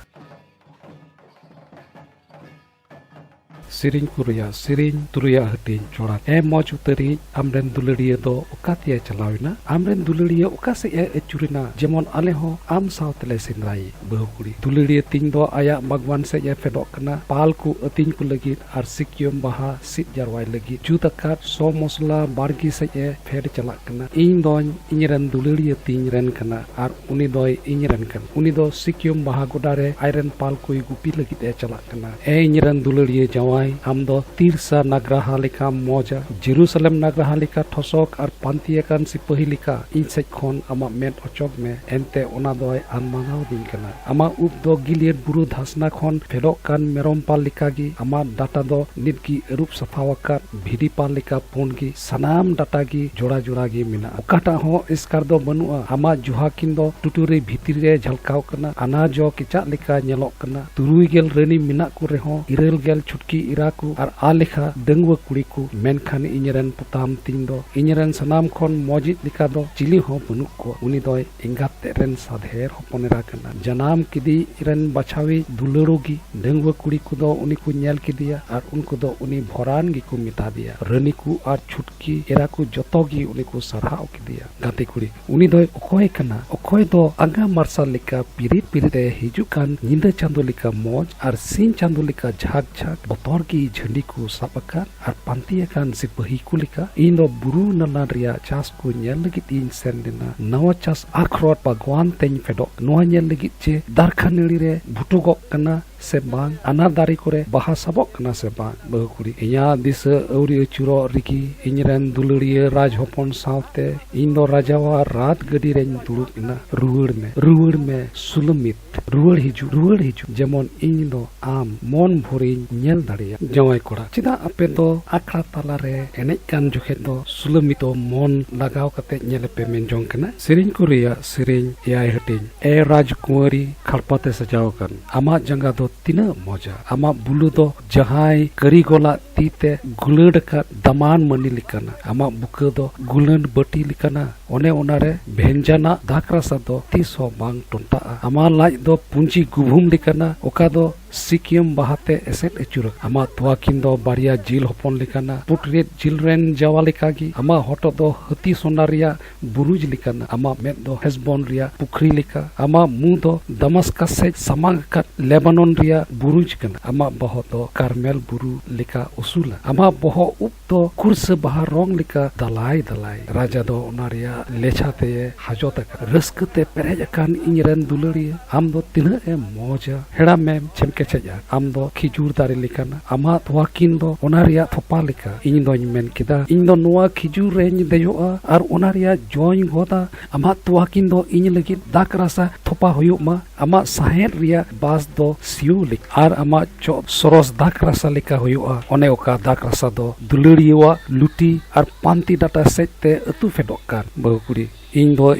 ᱥᱮᱨᱮᱧ ᱠᱚ ᱨᱮᱭᱟᱜ ᱥᱮᱨᱮᱧ, ᱛᱩᱨᱩᱭᱟᱜ ᱦᱟᱹᱴᱤᱧ ᱪᱚᱲᱟ᱾ ᱮ ᱢᱚᱡᱽ ᱩᱛᱟᱹᱨᱤᱡ, ᱟᱢᱨᱮᱱ ᱫᱩᱞᱟᱹᱲᱤᱭᱟᱹ ᱫᱚ ᱚᱠᱟ ᱛᱮᱭ ᱪᱟᱞᱟᱣ ᱮᱱᱟ? ᱟᱢᱨᱮᱱ ᱫᱩᱞᱟᱹᱲᱤᱭᱟᱹ ᱚᱠᱟ ᱥᱮᱫ ᱮ ᱟᱹᱪᱩᱨᱮᱱᱟ? ᱡᱮᱢᱚᱱ ᱟᱞᱮ ᱦᱚᱸ ᱟᱢ ᱥᱟᱶ ᱛᱮᱞᱮ ᱥᱮᱸᱫᱽᱨᱟᱭᱮ᱾ ᱵᱟᱹᱦᱩ ᱠᱩᱲᱤ, ᱫᱩᱞᱟᱹᱲᱤᱭᱟᱹ ᱛᱤᱧ ᱫᱚ ᱟᱭᱟᱜ ᱵᱟᱜᱽᱣᱟᱱ ᱥᱮᱫ ᱮ ᱯᱷᱮᱰᱚᱜ ᱠᱟᱱᱟ, ᱯᱟᱞ ᱠᱚ ᱟᱹᱛᱤᱧ ᱠᱚ ᱞᱟᱹᱜᱤᱫ ᱟᱨ ᱥᱤᱠᱤᱭᱚᱢ ᱵᱟᱦᱟ ᱥᱤᱫ ᱡᱟᱨᱣᱟᱭ ᱞᱟᱹᱜᱤᱫ᱾ ᱡᱩᱛ ᱟᱠᱟᱫ ᱥᱚ ᱢᱚᱥᱞᱟ ᱵᱟᱲᱜᱮ ᱥᱮᱫ ᱮ ᱯᱷᱮᱰ ᱪᱟᱞᱟᱜ ᱠᱟᱱᱟ᱾ ᱤᱧ ᱫᱚᱧ ᱤᱧ ᱨᱮᱱ ᱫᱩᱞᱟᱹᱲᱤᱭᱟᱹ ᱛᱤᱧ ᱨᱮᱱ ᱠᱟᱱᱟ ᱟᱨ ᱩᱱᱤ ᱫᱚᱭ ᱤᱧ ᱨᱮᱱ ᱠᱟᱱᱟ᱾ ᱩᱱᱤ ᱫᱚ ᱥᱤᱠᱤᱭᱚᱢ ᱵᱟᱦᱟ ᱜᱚᱰᱟ ᱨᱮ ᱟᱡ ᱨᱮᱱ ᱯᱟᱞ ᱠᱚᱭ ᱜᱩᱯᱤ ᱞᱟᱹᱜᱤᱫ ᱮ ᱪᱟᱞᱟᱜ ᱠᱟᱱᱟ᱾ ᱮ ᱤᱧ ᱨᱮᱱ ᱫᱩᱞᱟᱹᱲᱤᱭᱟᱹ ᱡᱟᱶᱟᱭ, ᱟᱢ ᱫᱚ ᱛᱤᱨᱥᱟ ᱱᱟᱜᱽᱨᱟᱦᱟ ᱞᱮᱠᱟᱢ ᱢᱚᱡᱟ, ᱡᱮᱨᱩᱥᱟᱞᱮᱢ ᱱᱟᱜᱽᱨᱟᱦᱟ ᱞᱮᱠᱟ ᱴᱷᱚᱥᱚᱠ ᱟᱨ ᱯᱟᱱᱛᱤ ᱟᱠᱟᱱ ᱥᱤᱯᱟᱹᱦᱤ ᱞᱮᱠᱟ ᱤᱧ ᱥᱮᱫ ᱠᱷᱚᱱ ᱟᱢᱟᱜ ᱢᱮᱫ ᱚᱪᱚᱜ ᱢᱮ, ᱮᱱᱛᱮ ᱚᱱᱟ ᱫᱚᱭ ᱟᱱᱢᱟᱜᱟᱣ ᱫᱤᱧ ᱠᱟᱱᱟ᱾ ᱟᱢᱟᱜ ᱩᱵ ᱫᱚ ᱜᱤᱞᱤᱭᱟᱫ ᱵᱩᱨᱩ ᱫᱷᱟᱥᱱᱟ ᱠᱷᱚᱱ ᱯᱷᱮᱰᱚᱜ ᱠᱟᱱ ᱢᱮᱨᱚᱢ ᱯᱟᱞ ᱞᱮᱠᱟᱜᱮ, ᱟᱢᱟᱜ ᱰᱟᱴᱟ ᱫᱚ ᱱᱤᱛ ᱜᱮ ᱟᱹᱨᱩᱵ ᱥᱟᱯᱷᱟ ᱟᱠᱟᱫ ᱵᱷᱤᱰᱤ ᱯᱟᱞ ᱞᱮᱠᱟ ᱯᱩᱸᱰ ᱜᱮ᱾ ᱥᱟᱱᱟᱢ ᱰᱟᱴᱟ ᱜᱮ ᱡᱚᱲᱟ ᱡᱚᱲᱟ ᱜᱮ ᱢᱮᱱᱟᱜᱼᱟ, ᱚᱠᱟᱴᱟᱜ ᱦᱚᱸ ᱮᱥᱠᱟᱨ ᱫᱚ ᱵᱟᱹᱱᱩᱜᱼᱟ᱾ ᱟᱢᱟᱜ ᱡᱚᱦᱟ ᱠᱤᱱ ᱫᱚ ᱴᱩᱴᱩᱨᱤ ᱵᱷᱤᱛᱨᱤ ᱨᱮ ᱡᱷᱟᱞᱠᱟᱣ ᱠᱟᱱᱟ, ᱟᱱᱟ ᱡᱚ ᱠᱮᱪᱟᱜ ᱞᱮᱠᱟ ᱧᱮᱞᱚᱜ ᱠᱟᱱᱟ᱾ ᱛᱩᱨᱩᱭ ᱜᱮᱞ ᱨᱟᱹᱱᱤ ᱢᱮᱱᱟᱜ ᱠᱚ ᱨᱮᱦᱚᱸ, ᱤᱨᱟᱹᱞ ᱜᱮᱞ ᱪᱷᱩᱴᱠᱤ ᱮᱨᱟ ᱠᱚ ᱟᱨ ᱟᱞᱮᱠᱷᱟ ᱰᱟᱺᱜᱩᱣᱟᱹ ᱠᱩᱲᱤ ᱠᱚ, ᱢᱮᱱᱠᱷᱟᱱ ᱤᱧ ᱨᱮᱱ ᱯᱚᱛᱟᱢ ᱛᱤᱧ ᱫᱚ ᱤᱧ ᱨᱮᱱ ᱥᱟᱱᱟᱢ ᱠᱷᱚᱱ ᱢᱚᱡᱤᱡ ᱞᱮᱠᱟ ᱫᱚ ᱪᱤᱞᱤ ᱦᱚᱸ ᱵᱟᱹᱱᱩᱜ ᱠᱚᱣᱟ᱾ ᱩᱱᱤ ᱫᱚᱭ ᱮᱸᱜᱟᱛ ᱛᱮᱫ ᱨᱮᱱ ᱥᱟᱫᱷᱮᱨ ᱦᱚᱯᱚᱱ ᱮᱨᱟ ᱠᱟᱱᱟ᱾ ᱡᱟᱱᱟᱢ ᱠᱮᱫᱮᱭᱤᱡ ᱨᱮᱱ ᱵᱟᱪᱷᱟᱣᱤᱡ ᱫᱩᱞᱟᱹᱲᱩ ᱜᱮ᱾ ᱰᱟᱺᱜᱩᱣᱟᱹ ᱠᱩᱲᱤ ᱠᱚᱫᱚ ᱩᱱᱤ ᱠᱚ ᱧᱮᱞ ᱠᱮᱫᱮᱭᱟ ᱟᱨ ᱩᱱᱠᱩ ᱫᱚ ᱩᱱᱤ ᱵᱷᱚᱨᱟᱱ ᱜᱮᱠᱚ ᱢᱮᱛᱟ ᱫᱮᱭᱟ᱾ ᱨᱟᱹᱱᱤ ᱠᱚ ᱟᱨ ᱪᱷᱩᱴᱠᱤ ᱮᱨᱟ ᱠᱚ ᱡᱚᱛᱚ ᱜᱮ ᱩᱱᱤ ᱠᱚ ᱥᱟᱨᱦᱟᱣ ᱠᱮᱫᱮᱭᱟ᱾ ᱜᱟᱛᱮ ᱠᱩᱲᱤ, ᱩᱱᱤ ᱫᱚᱭ ᱚᱠᱚᱭ ᱠᱟᱱᱟ? ᱚᱠᱚᱭ ᱫᱚ ᱟᱸᱜᱟ ᱢᱟᱨᱥᱟᱞ ᱞᱮᱠᱟ ᱯᱤᱨᱤᱛ ᱯᱤᱨᱤᱛ ᱮ ᱦᱤᱡᱩᱜ ᱠᱟᱱ ᱧᱤᱫᱟᱹ ᱪᱟᱸᱫᱚ ᱞᱮᱠᱟ ᱢᱚᱡᱽ ᱟᱨ ᱥᱤᱧ ᱪᱟᱸᱫᱚ ᱞᱮᱠᱟ ᱡᱷᱟᱠ ᱡᱷᱟᱠ ᱵᱚᱛᱚᱨ ᱠᱤ ᱡᱷᱟᱹᱱᱰᱤ ᱠᱚ ᱥᱟᱵ ᱟᱠᱟᱫ ᱟᱨ ᱯᱟᱱᱛᱮ ᱟᱠᱟᱱ ᱥᱤᱯᱟᱹᱦᱤ ᱠᱚ ᱞᱮᱠᱟ, ᱤᱧ ᱫᱚ ᱵᱩᱨᱩ ᱱᱟᱞᱟᱱ ᱨᱮᱭᱟᱜ ᱪᱟᱥ ᱠᱚ ᱧᱮᱞ ᱞᱟᱹᱜᱤᱫ ᱤᱧ ᱥᱮᱱ ᱞᱮᱱᱟ᱾ ᱱᱟᱣᱟ ᱪᱟᱥ ᱟᱠᱷᱨᱚᱴ ᱵᱟᱜᱽᱣᱟᱱ ᱛᱮᱧ ᱯᱷᱮᱰᱚᱜ᱾ ᱱᱚᱣᱟ ᱧᱮᱞ ᱞᱟᱹᱜᱤᱫ ᱡᱮ ᱫᱟᱨᱠᱷᱟ ᱱᱟᱹᱲᱤ ᱨᱮ ᱵᱷᱩᱴᱩᱜᱚᱜ ᱠᱟᱱᱟ ᱥᱮ ᱵᱟᱝ, ᱟᱱᱟᱨ ᱫᱟᱨᱮ ᱠᱚᱨᱮ ᱵᱟᱦᱟ ᱥᱟᱵᱚᱜ ᱠᱟᱱᱟ ᱥᱮ ᱵᱟᱝ᱾ ᱵᱟᱹᱦᱩ ᱠᱩᱲᱤ, ᱤᱧᱟᱹᱜ ᱫᱤᱥᱟᱹ ᱟᱹᱣᱨᱤ ᱟᱹᱪᱩᱨᱚᱜ ᱨᱮᱜᱮ ᱤᱧ ᱨᱮᱱ ᱫᱩᱞᱟᱹᱲᱤᱭᱟᱹ ᱨᱟᱡᱽ ᱦᱚᱯᱚᱱ ᱥᱟᱶᱛᱮ ᱤᱧ ᱫᱚ ᱨᱟᱡᱟᱣᱟᱜ ᱨᱟᱛ ᱜᱟᱹᱰᱤ ᱨᱮᱧ ᱫᱩᱲᱩᱵ ᱮᱱᱟ᱾ ᱨᱩᱣᱟᱹᱲ ᱢᱮ, ᱨᱩᱣᱟᱹᱲ ᱢᱮ ᱥᱩᱞᱟᱹᱢᱤᱛ, ᱨᱩᱣᱟᱹᱲ ᱦᱤᱡᱩᱜ, ᱨᱩᱣᱟᱹᱲ ᱦᱤᱡᱩᱜ, ᱡᱮᱢᱚᱱ ᱤᱧ ᱫᱚ ᱟᱢ ᱢᱚᱱ ᱵᱷᱳᱨᱤᱧ ᱧᱮᱞ ᱫᱟᱲᱮᱭᱟᱜ᱾ ᱡᱟᱶᱟᱭ ᱠᱚᱲᱟ, ᱪᱮᱫᱟᱜ ᱟᱯᱮ ᱫᱚ ᱟᱠᱷᱲᱟ ᱛᱟᱞᱟᱨᱮ ᱮᱱᱮᱡ ᱠᱟᱱ ᱡᱚᱠᱷᱮᱡ ᱫᱚ ᱥᱩᱞᱟᱹᱢᱤᱛ ᱫᱚ ᱢᱚᱱ ᱞᱟᱜᱟᱣ ᱠᱟᱛᱮ ᱧᱮᱞᱮ ᱯᱮ ᱢᱮᱱ ᱡᱚᱝ ᱠᱟᱱᱟ? ᱥᱮᱨᱮᱧ ᱠᱚ ᱨᱮᱭᱟᱜ ᱥᱮᱨᱮᱧ, ᱮᱭᱟᱭ ᱦᱟᱹᱴᱤᱧ᱾ ᱮ ᱨᱟᱡᱽᱠᱩᱸᱣᱟᱨᱤ, ᱠᱷᱟᱲᱯᱟ ᱛᱮ ᱥᱟᱡᱟᱣ ᱟᱠᱟᱱ ᱟᱢᱟᱜ ᱡᱟᱸᱜᱟ ᱫᱚ ᱛᱤᱱᱟᱹᱜ ᱢᱚᱡᱟ᱾ ᱟᱢᱟᱜ ᱵᱩᱞᱩ ᱫᱚ ᱡᱟᱦᱟᱸᱭ ᱠᱟᱹᱨᱤᱜᱚᱞᱟᱜ ᱛᱤ ᱛᱮ ᱜᱩᱞᱟᱹᱰ ᱟᱠᱟᱫ ᱫᱟᱢᱟᱱ ᱢᱟᱹᱱᱤ ᱞᱮᱠᱟᱱᱟ᱾ ᱟᱢᱟᱜ ᱵᱩᱠᱟᱹ ᱫᱚ ᱜᱩᱞᱟᱹᱰ ᱵᱟᱹᱴᱤ ᱞᱮᱠᱟᱱᱟ᱾ ᱚᱱᱮ ᱚᱱᱟᱨᱮ ᱵᱷᱮᱱᱡᱟᱱᱟᱜ ᱫᱟᱜᱽ ᱨᱟᱥᱟ ᱫᱚ ᱛᱤᱥ ᱦᱚᱸ ᱵᱟᱝ ᱴᱚᱱᱴᱟᱜᱼᱟ᱾ ᱟᱢᱟᱜ ᱞᱟᱡ ᱫᱚ ᱯᱩᱸᱡᱤ ᱜᱩᱵᱷᱩᱢ ᱞᱮᱠᱟᱱᱟ, ᱚᱠᱟ ᱫᱚ ᱥᱤᱠᱤᱭᱟᱹᱢ ᱵᱟᱦᱟ ᱛᱮ ᱮᱥᱮᱫ ᱟᱹᱪᱩᱨ ᱟᱠᱟᱱᱟ᱾ ᱟᱢᱟᱜ ᱛᱚᱣᱟ ᱠᱤᱱ ᱫᱚ ᱵᱟᱨᱭᱟ ᱡᱤᱞ ᱦᱚᱯᱚᱱ ᱞᱮᱠᱟᱱᱟ, ᱯᱩᱴᱨᱮᱫ ᱡᱤᱞ ᱨᱮᱱ ᱡᱟᱣᱟ ᱞᱮᱠᱟᱜᱮ᱾ ᱟᱢᱟᱜ ᱦᱚᱴᱚᱜ ᱫᱚ ᱦᱟᱹᱛᱤ ᱥᱚᱱᱟ ᱨᱮᱭᱟᱜ ᱵᱩᱨᱩᱡ ᱞᱮᱠᱟᱱᱟ᱾ ᱟᱢᱟᱜ ᱢᱮᱫ ᱫᱚ ᱦᱮᱥᱵᱚᱱ ᱨᱮᱭᱟᱜ ᱯᱩᱠᱷᱨᱤ ᱞᱮᱠᱟ᱾ ᱟᱢᱟᱜ ᱢᱩ ᱫᱚ ᱫᱟᱢᱟᱥᱠᱟᱥ ᱥᱮᱫ ᱥᱟᱢᱟᱝ ᱟᱠᱟᱫ ᱞᱮᱵᱟᱱᱚᱱ ᱨᱮᱭᱟᱜ ᱵᱩᱨᱩᱡ ᱠᱟᱱᱟ᱾ ᱟᱢᱟᱜ ᱵᱚᱦᱚᱜ ᱫᱚ ᱠᱟᱨᱢᱮᱞ ᱵᱩᱨᱩ ᱞᱮᱠᱟ ᱩᱥᱩᱞᱟ᱾ ᱟᱢᱟᱜ ᱵᱚᱦᱚᱜ ᱩᱵ ᱫᱚ ᱠᱩᱲᱥᱟᱹ ᱵᱟᱦᱟ ᱨᱚᱝ ᱞᱮᱠᱟ ᱫᱟᱞᱟᱭ ᱫᱟᱞᱟᱭ᱾ ᱨᱟᱡᱟ ᱫᱚ ᱚᱱᱟ ᱨᱮᱭᱟᱜ ᱞᱮᱪᱷᱟ ᱛᱮᱭ ᱦᱟᱡᱚᱛ ᱟᱠᱟᱫ᱾ ᱨᱟᱹᱥᱠᱟᱹ ᱛᱮ ᱯᱮᱨᱮᱡ ᱟᱠᱟᱱ ᱤᱧ ᱨᱮᱱ ᱫᱩᱞᱟᱹᱲᱤᱭᱟᱹ, ᱟᱢ ᱫᱚ ᱛᱤᱱᱟᱹᱜ ᱮᱢ ᱢᱚᱡᱟ᱾ ᱦᱮᱲᱟᱢ ᱮᱢ ᱪᱷᱮᱢᱠᱮᱪᱮᱡᱼᱟ᱾ ᱟᱢ ᱫᱚ ᱠᱷᱤᱡᱩᱨ ᱫᱟᱨᱮ ᱞᱮᱠᱟᱱᱟ᱾ ᱟᱢᱟᱜ ᱛᱚᱣᱟ ᱠᱤᱱ ᱫᱚ ᱚᱱᱟ ᱨᱮᱭᱟᱜ ᱛᱷᱚᱯᱟ ᱞᱮᱠᱟ᱾ ᱤᱧ ᱫᱚᱧ ᱢᱮᱱ ᱠᱮᱫᱟ, ᱤᱧ ᱫᱚ ᱱᱚᱣᱟ ᱠᱷᱤᱡᱩᱨ ᱨᱮᱧ ᱫᱮᱡᱚᱜᱼᱟ ᱟᱨ ᱚᱱᱟ ᱨᱮᱭᱟᱜ ᱡᱚᱧ ᱜᱚᱫᱟ᱾ ᱟᱢᱟᱜ ᱛᱚᱣᱟ ᱠᱤᱱ ᱫᱚ ᱤᱧ ᱞᱟᱹᱜᱤᱫ ᱫᱟᱜᱽ ᱨᱟᱥᱟ ᱛᱷᱚᱯᱟ ᱦᱩᱭᱩᱜ ᱢᱟ᱾ ᱟᱢᱟᱜ ᱥᱟᱦᱮᱫ ᱨᱮᱭᱟᱜ ᱵᱟᱥ ᱫᱚ ᱥᱤᱭᱩ ᱞᱮᱠᱟ ᱟᱨ ᱟᱢᱟᱜ ᱪᱚᱜ ᱥᱚᱨᱚᱥ ᱫᱟᱜᱽ ᱨᱟᱥᱟ ᱞᱮᱠᱟ ᱦᱩᱭᱩᱜᱼᱟ᱾ ᱚᱱᱮ ᱚᱠᱟ ᱫᱟᱜᱽ ᱨᱟᱥᱟ ᱫᱚ ᱫᱩᱞᱟᱹᱲᱤᱭᱟᱹᱣᱟᱜ ᱞᱩᱴᱤ ᱟᱨ ᱯᱟᱱᱛᱤ ᱰᱟᱴᱟ ᱥᱮᱡ ᱛᱮ ᱟᱹᱛᱩ ᱯᱷᱮᱰᱚᱜ ᱠᱟᱱ᱾ ᱵᱟᱹᱦᱩ ᱠᱩᱲᱤ, ᱤᱧ ᱫᱚ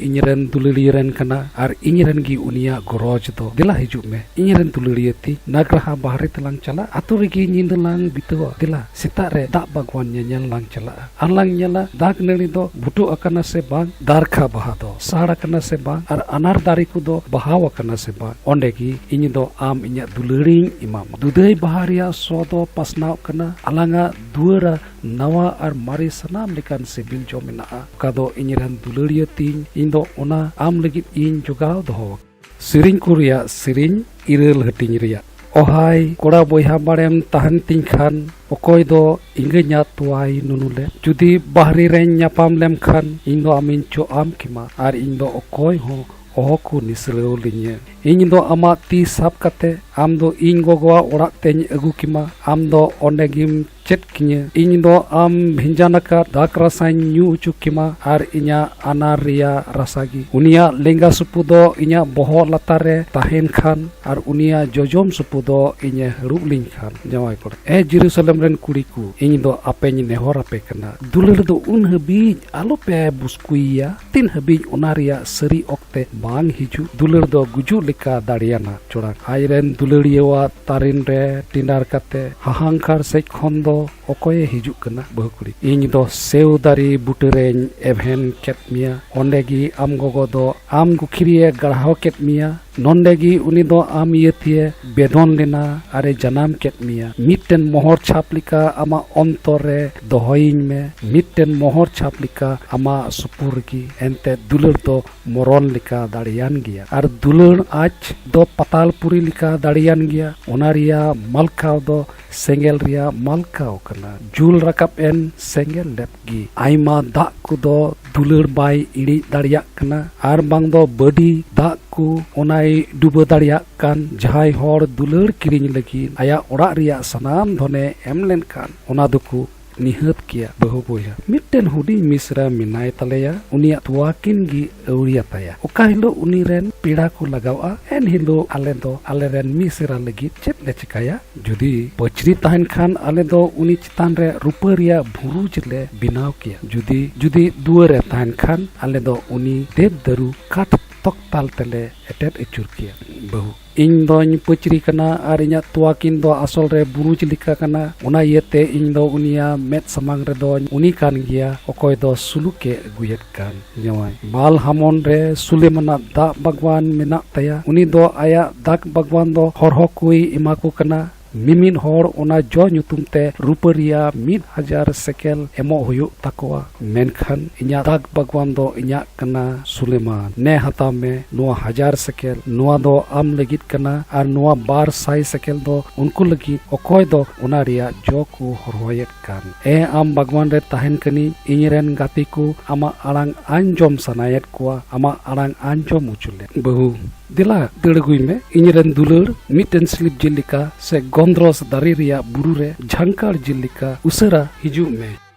ᱤᱧ ᱨᱮᱱ ᱫᱩᱞᱟᱹᱲᱤᱭᱟᱹ ᱨᱮᱱ ᱠᱟᱱᱟ ᱟᱨ ᱤᱧ ᱨᱮᱱ ᱜᱮ ᱩᱱᱤᱭᱟᱜ ᱜᱚᱨᱚᱡᱽ ᱫᱚ᱾ ᱫᱮᱞᱟ ᱦᱤᱡᱩᱜ ᱢᱮ, ᱤᱧ ᱨᱮᱱ ᱫᱩᱞᱟᱹᱲᱤᱭᱟᱹ ᱛᱤᱧ᱾ ᱱᱟᱜᱽᱨᱟᱦᱟ ᱵᱟᱦᱨᱮ ᱛᱮᱞᱟᱝ ᱪᱟᱞᱟᱜ, ᱟᱹᱛᱩ ᱨᱮᱜᱮ ᱧᱤᱫᱟᱹ ᱞᱟᱝ ᱵᱤᱛᱟᱹᱣᱟ᱾ ᱫᱮᱞᱟ, ᱥᱮᱛᱟᱜ ᱨᱮ ᱫᱟᱜ ᱵᱟᱜᱽᱣᱟᱱ ᱧᱮᱧᱮᱞ ᱞᱟᱝ ᱪᱟᱞᱟᱜᱼᱟ᱾ ᱟᱨ ᱞᱟᱝ ᱧᱮᱞᱟ ᱫᱟᱜ ᱱᱟᱹᱲᱤ ᱫᱚ ᱵᱷᱩᱴᱩᱜ ᱟᱠᱟᱱᱟ ᱥᱮ ᱵᱟᱝ, ᱫᱟᱨᱠᱷᱟ ᱵᱟᱦᱟ ᱫᱚ ᱥᱟᱲ ᱟᱠᱟᱱᱟ ᱥᱮ ᱵᱟᱝ, ᱟᱨ ᱟᱱᱟᱨ ᱫᱟᱨᱮ ᱠᱚᱫᱚ ᱵᱟᱦᱟᱣ ᱟᱠᱟᱱᱟ ᱥᱮ ᱵᱟᱝ᱾ ᱚᱸᱰᱮ ᱜᱮ ᱤᱧ ᱫᱚ ᱟᱢ ᱤᱧᱟᱜ ᱫᱩᱞᱟᱹᱲᱤᱧ ᱮᱢᱟᱢᱟ᱾ ᱫᱩᱫᱷᱟᱹᱭ ᱵᱟᱦᱟ ᱨᱮᱭᱟᱜ ᱥᱚ ᱫᱚ ᱯᱟᱥᱱᱟᱣᱚᱜ ᱠᱟᱱᱟ᱾ ᱟᱞᱟᱝᱟᱜ ᱫᱩᱣᱟᱹᱨᱟ ᱱᱟᱣᱟ ᱟᱨ ᱢᱟᱨᱮ ᱥᱟᱱᱟᱢ ᱞᱮᱠᱟᱱ ᱥᱤᱵᱤᱞ ᱡᱚ ᱢᱮᱱᱟᱜᱼᱟ, ᱚᱠᱟ ᱫᱚ ᱤᱧ ᱨᱮᱱ ᱫᱩᱞᱟᱹᱲᱤᱭᱟᱹ ᱛᱤᱧ᱾ ᱤᱧ ᱫᱚ ᱚᱱᱟ ᱟᱢ ᱞᱟᱹᱜᱤᱫ ᱤᱧ ᱡᱚᱜᱟᱣ ᱫᱚᱦᱚ ᱟᱠᱟᱫᱟ᱾ ᱥᱮᱨᱮᱧ ᱠᱚ ᱨᱮᱭᱟᱜ ᱥᱮᱨᱮᱧ, ᱤᱨᱟᱹᱞ ᱦᱟᱹᱴᱤᱧ ᱨᱮᱭᱟᱜ᱾ ᱚᱦᱟᱭ ᱠᱚᱲᱟ ᱵᱚᱭᱦᱟ ᱵᱟᱲᱮᱢ ᱛᱟᱦᱮᱱ ᱛᱤᱧ ᱠᱷᱟᱱ, ᱚᱠᱚᱭ ᱫᱚ ᱤᱝᱜᱟᱹᱧᱟ ᱛᱚᱣᱟᱭ ᱱᱩᱱᱩ ᱞᱮ? ᱡᱩᱫᱤ ᱵᱟᱦᱨᱮ ᱨᱮᱧ ᱧᱟᱯᱟᱢ ᱞᱮᱢ ᱠᱷᱟᱱ, ᱤᱧ ᱫᱚ ᱟᱢᱤᱧ ᱪᱚᱜ ᱟᱢ ᱠᱮᱢᱟ, ᱟᱨ ᱤᱧ ᱫᱚ ᱚᱠᱚᱭ ᱦᱚᱸ ᱚᱦᱚ ᱠᱚ ᱱᱤᱥᱲᱟᱹᱣ ᱞᱤᱧᱟᱹ᱾ ᱤᱧ ᱫᱚ ᱟᱢᱟᱜ ᱛᱤ ᱥᱟᱵ ᱠᱟᱛᱮ ᱟᱢ ᱫᱚ ᱤᱧ ᱜᱚᱜᱚᱣᱟᱜ ᱚᱲᱟᱜ ᱛᱮᱧ ᱟᱹᱜᱩ ᱠᱮᱢᱟ᱾ ᱟᱢ ᱫᱚ ᱚᱸᱰᱮ ᱜᱮᱢ ᱪᱮᱫ ᱠᱤᱧᱟᱹ᱾ ᱤᱧ ᱫᱚ ᱟᱢ ᱵᱷᱮᱸᱡᱟᱱ ᱟᱠᱟᱫ ᱫᱟᱜᱽ ᱨᱟᱥᱟᱧ ᱧᱩ ᱦᱚᱪᱚ ᱠᱮᱢᱟ, ᱟᱨ ᱤᱧᱟᱹᱜ ᱟᱱᱟᱨ ᱨᱮᱭᱟᱜ ᱨᱟᱥᱟ ᱜᱮ᱾ ᱩᱱᱤᱭᱟᱜ ᱞᱮᱸᱜᱟ ᱥᱩᱯᱩ ᱫᱚ ᱤᱧᱟᱹᱜ ᱵᱚᱦᱚᱜ ᱞᱟᱛᱟᱨ ᱨᱮ ᱛᱟᱦᱮᱱ ᱠᱷᱟᱱ, ᱟᱨ ᱩᱱᱤᱭᱟᱜ ᱡᱚᱡᱚᱢ ᱥᱩᱯᱩ ᱫᱚ ᱤᱧᱮ ᱦᱟᱹᱨᱩᱵ ᱞᱤᱧ ᱠᱷᱟᱱ᱾ ᱡᱟᱶᱟᱭ ᱠᱚᱲᱟ, ᱮ ᱡᱮᱨᱩᱥᱟᱞᱮᱢ ᱨᱮᱱ ᱠᱩᱲᱤ ᱠᱚ, ᱤᱧ ᱫᱚ ᱟᱯᱮᱧ ᱱᱮᱦᱚᱨ ᱟᱯᱮ ᱠᱟᱱᱟ, ᱫᱩᱞᱟᱹᱲ ᱫᱚ ᱩᱱ ᱦᱟᱹᱵᱤᱡ ᱟᱞᱚᱯᱮ ᱵᱩᱥᱠᱩᱭᱮᱭᱟ, ᱛᱤᱱ ᱦᱟᱹᱵᱤᱡ ᱚᱱᱟ ᱨᱮᱭᱟᱜ ᱥᱟᱹᱨᱤ ᱚᱠᱛᱮ ᱵᱟᱝ ᱦᱤᱡᱩᱜ᱾ ᱫᱩᱞᱟᱹᱲ ᱫᱚ ᱜᱩᱡᱩᱜ ᱞᱮᱠᱟ ᱫᱟᱲᱮᱭᱟᱱᱟ᱾ ᱪᱚᱲᱟᱝ, ᱟᱡ ᱨᱮᱱ ᱫᱩᱞᱟᱹᱲᱤᱭᱟᱹᱣᱟᱜ ᱛᱟᱨᱮᱱ ᱨᱮ ᱴᱮᱸᱰᱟᱨ ᱠᱟᱛᱮ ᱦᱟᱦᱟᱝᱠᱟᱨ ᱥᱮᱡ ᱠᱷᱚᱱ ᱫᱚ ᱚᱠᱚᱭᱮ ᱦᱤᱡᱩᱜ ᱠᱟᱱᱟ? ᱵᱟᱹᱦᱩ ᱠᱩᱲᱤ, ᱤᱧ ᱫᱚ ᱥᱮᱣ ᱫᱟᱨᱮ ᱵᱩᱴᱟᱹ ᱨᱮᱧ ᱮᱵᱷᱮᱱ ᱠᱮᱫ ᱢᱮᱭᱟ᱾ ᱚᱸᱰᱮ ᱜᱮ ᱟᱢ ᱜᱚᱜᱚ ᱫᱚ ᱟᱢ ᱜᱩᱠᱷᱤᱨᱤᱭᱮ ᱜᱟᱲᱦᱟᱣ ᱠᱮᱫ ᱢᱮᱭᱟ᱾ ᱱᱚᱸᱰᱮ ᱜᱮ ᱩᱱᱤ ᱫᱚ ᱟᱢ ᱤᱭᱟᱹᱛᱮ ᱵᱮᱫᱚᱱ ᱞᱮᱱᱟ ᱟᱨᱮ ᱡᱟᱱᱟᱢ ᱠᱮᱫ ᱢᱮᱭᱟ᱾ ᱢᱤᱫᱴᱮᱱ ᱢᱚᱦᱚᱨ ᱪᱷᱟᱯ ᱞᱮᱠᱟ ᱟᱢᱟᱜ ᱚᱱᱛᱚᱨ ᱨᱮ ᱫᱚᱦᱚᱭᱤᱧ ᱢᱮ, ᱢᱤᱫᱴᱮᱱ ᱢᱚᱦᱚᱨ ᱪᱷᱟᱯ ᱞᱮᱠᱟ ᱟᱢᱟᱜ ᱥᱩᱯᱩᱨ ᱨᱮᱜᱮ᱾ ᱮᱱᱛᱮ ᱫᱩᱞᱟᱹᱲ ᱫᱚ ᱢᱚᱨᱚᱱ ᱞᱮᱠᱟ ᱫᱟᱲᱮᱭᱟᱱ ᱜᱮᱭᱟ, ᱟᱨ ᱫᱩᱞᱟᱹᱲ ᱟᱸᱪ ᱫᱚ ᱯᱟᱛᱟᱞ ᱯᱩᱨᱤ ᱞᱮᱠᱟ ᱫᱟᱲᱮᱭᱟᱱ ᱜᱮᱭᱟ᱾ ᱚᱱᱟ ᱨᱮᱭᱟᱜ ᱢᱟᱞᱠᱟᱣ ᱫᱚ ᱥᱮᱸᱜᱮᱞ ᱨᱮᱭᱟᱜ ᱢᱟᱞᱠᱟᱣ ᱠᱟᱱᱟ᱾ ᱡᱩᱞ ᱨᱟᱠᱟᱵ ᱮᱱ ᱥᱮᱸᱜᱮᱞ ᱞᱮᱯ ᱜᱮ᱾ ᱟᱭᱢᱟ ᱫᱟᱜ ᱠᱚᱫᱚ ᱫᱩᱞᱟᱹᱲ ᱵᱟᱭ ᱤᱬᱤᱡ ᱫᱟᱲᱮᱭᱟᱜ ᱠᱟᱱᱟ, ᱟᱨ ᱵᱟᱝ ᱫᱚ ᱵᱟᱹᱰᱤ ᱫᱟᱜ ᱠᱚ ᱚᱱᱟᱭ ᱰᱩᱵᱟᱹ ᱫᱟᱲᱮᱭᱟᱜ ᱠᱟᱱ᱾ ᱡᱟᱦᱟᱸᱭ ᱦᱚᱲ ᱫᱩᱞᱟᱹᱲ ᱠᱤᱨᱤᱧ ᱞᱟᱹᱜᱤᱫ ᱟᱭᱟᱜ ᱚᱲᱟᱜ ᱨᱮᱭᱟᱜ ᱥᱟᱱᱟᱢ ᱫᱷᱚᱱᱮ ᱮᱢ ᱞᱮᱱᱠᱷᱟᱱ, ᱚᱱᱟ ᱫᱚᱠᱚ ᱱᱤᱦᱟᱹᱛ ᱜᱮᱭᱟ᱾ ᱵᱟᱹᱦᱩ ᱵᱚᱭᱦᱟ, ᱢᱤᱫᱴᱮᱱ ᱦᱩᱰᱤᱧ ᱢᱤᱥᱨᱟ ᱢᱮᱱᱟᱭ ᱛᱟᱞᱮᱭᱟ, ᱩᱱᱤᱭᱟᱜ ᱛᱚᱣᱟ ᱠᱤᱱ ᱜᱮ ᱟᱹᱣᱲᱤᱭᱟᱛᱟᱭᱟ᱾ ᱚᱠᱟ ᱦᱤᱞᱳᱜ ᱩᱱᱤ ᱨᱮᱱ ᱯᱮᱲᱟ ᱠᱚ ᱞᱟᱜᱟᱣᱼᱟ, ᱮᱱ ᱦᱤᱞᱳᱜ ᱟᱞᱮ ᱫᱚ ᱟᱞᱮ ᱨᱮᱱ ᱢᱤᱥᱨᱟ ᱞᱟᱹᱜᱤᱫ ᱪᱮᱫ ᱞᱮ ᱪᱮᱠᱟᱭᱟ? ᱡᱩᱫᱤ ᱯᱟᱹᱪᱨᱤ ᱛᱟᱦᱮᱱ ᱠᱷᱟᱱ, ᱟᱞᱮ ᱫᱚ ᱩᱱᱤ ᱪᱮᱛᱟᱱ ᱨᱮ ᱨᱩᱯᱟᱹ ᱨᱮᱭᱟᱜ ᱵᱩᱨᱩᱡᱽ ᱞᱮ ᱵᱮᱱᱟᱣ ᱠᱮᱭᱟ᱾ ᱡᱩᱫᱤ, ᱡᱩᱫᱤ ᱫᱩᱣᱟᱹᱨ ᱨᱮ ᱛᱟᱦᱮᱱ ᱠᱷᱟᱱ, ᱟᱞᱮ ᱫᱚ ᱩᱱᱤ ᱫᱮᱵ ᱫᱟᱹᱨᱩ ᱠᱟᱴ ᱛᱚᱠᱛᱟᱞ ᱛᱮᱞᱮ ᱮᱴᱮᱫ ᱟᱹᱪᱩᱨ ᱠᱮᱭᱟ᱾ ᱵᱟᱹᱦᱩ, ᱤᱧ ᱫᱚᱧ ᱯᱟᱹᱪᱨᱤ ᱠᱟᱱᱟ ᱟᱨ ᱤᱧᱟᱹᱜ ᱛᱚᱣᱟ ᱠᱤᱱ ᱫᱚ ᱟᱥᱚᱞ ᱨᱮ ᱵᱩᱨᱩᱡᱽ ᱞᱮᱠᱟ ᱠᱟᱱᱟ᱾ ᱚᱱᱟ ᱤᱭᱟᱹᱛᱮ ᱤᱧ ᱫᱚ ᱩᱱᱤᱭᱟᱜ ᱢᱮᱫ ᱥᱟᱢᱟᱝ ᱨᱮᱫᱚᱧ ᱩᱱᱤ ᱠᱟᱱ ᱜᱮᱭᱟ, ᱚᱠᱚᱭ ᱫᱚ ᱥᱩᱞᱩᱠᱮ ᱟᱹᱜᱩᱭᱮᱫ ᱠᱟᱱ᱾ ᱡᱟᱶᱟᱭ, ᱵᱟᱞ ᱦᱟᱢᱚᱱ ᱨᱮ ᱥᱩᱞᱮᱢᱟᱱᱟᱜ ᱫᱟᱜ ᱵᱟᱜᱽᱣᱟᱱ ᱢᱮᱱᱟᱜ ᱛᱟᱭᱟ᱾ ᱩᱱᱤ ᱫᱚ ᱟᱭᱟᱜ ᱫᱟᱜ ᱵᱟᱜᱽᱣᱟᱱ ᱫᱚ ᱦᱚᱲ ᱦᱚᱸ ᱠᱚᱭ ᱮᱢᱟ ᱠᱚ ᱠᱟᱱᱟ᱾ ᱢᱤᱢᱤᱫ ᱦᱚᱲ ᱚᱱᱟ ᱡᱚ ᱧᱩᱛᱩᱢ ᱛᱮ ᱨᱩᱯᱟᱹ ᱨᱮᱭᱟᱜ ᱢᱤᱫ ᱦᱟᱡᱟᱨ ᱥᱮᱠᱮᱞ ᱮᱢᱚᱜ ᱦᱩᱭᱩᱜ ᱛᱟᱠᱚᱣᱟ᱾ ᱢᱮᱱᱠᱷᱟᱱ ᱤᱧᱟᱜ ᱫᱟᱜ ᱵᱟᱜᱽᱣᱟᱱ ᱫᱚ ᱤᱧᱟᱜ ᱠᱟᱱᱟ᱾ ᱥᱩᱞᱮᱢᱟᱱ, ᱱᱮ ᱦᱟᱛᱟᱣ ᱢᱮ ᱱᱚᱣᱟ ᱦᱟᱡᱟᱨ ᱥᱮᱠᱮᱞ, ᱱᱚᱣᱟ ᱫᱚ ᱟᱢ ᱞᱟᱹᱜᱤᱫ ᱠᱟᱱᱟ, ᱟᱨ ᱱᱚᱣᱟ ᱵᱟᱨ ᱥᱟᱭ ᱥᱮᱠᱮᱞ ᱫᱚ ᱩᱱᱠᱩ ᱞᱟᱹᱜᱤᱫ, ᱚᱠᱚᱭ ᱫᱚ ᱚᱱᱟ ᱨᱮᱭᱟᱜ ᱡᱚ ᱠᱚ ᱦᱚᱨᱦᱚᱭᱮᱫ ᱠᱟᱱ᱾ ᱮ ᱟᱢ ᱵᱟᱜᱽᱣᱟᱱ ᱨᱮ ᱛᱟᱦᱮᱱ ᱠᱟᱹᱱᱤᱧ, ᱤᱧ ᱨᱮᱱ ᱜᱟᱛᱮ ᱠᱚ, ᱟᱢᱟᱜ ᱟᱲᱟᱝ ᱟᱸᱡᱚᱢ ᱥᱟᱱᱟᱭᱮᱫ ᱠᱚᱣᱟ, ᱟᱢᱟᱜ ᱟᱲᱟᱝ ᱟᱸᱡᱚᱢ ᱦᱚᱪᱚ ᱞᱮᱢ᱾ ᱵᱟᱹᱦᱩ, ᱫᱮᱞᱟ ᱫᱟᱹᱲ ᱟᱹᱜᱩᱭ ᱢᱮ, ᱤᱧ ᱨᱮᱱ ᱫᱩᱞᱟᱹᱲ, ᱢᱤᱫᱴᱮᱱ ᱥᱞᱤᱯ ᱡᱮᱞ ᱞᱮᱠᱟ ᱥᱮ ᱜᱚᱱᱫᱨᱚᱥ ᱫᱟᱨᱮ ᱨᱮᱭᱟᱜ ᱵᱩᱨᱩ ᱨᱮ ᱡᱷᱟᱝᱠᱟᱲ ᱡᱮᱞ ᱞᱮᱠᱟ ᱩᱥᱟᱹᱨᱟ ᱦᱤᱡᱩᱜ ᱢᱮ᱾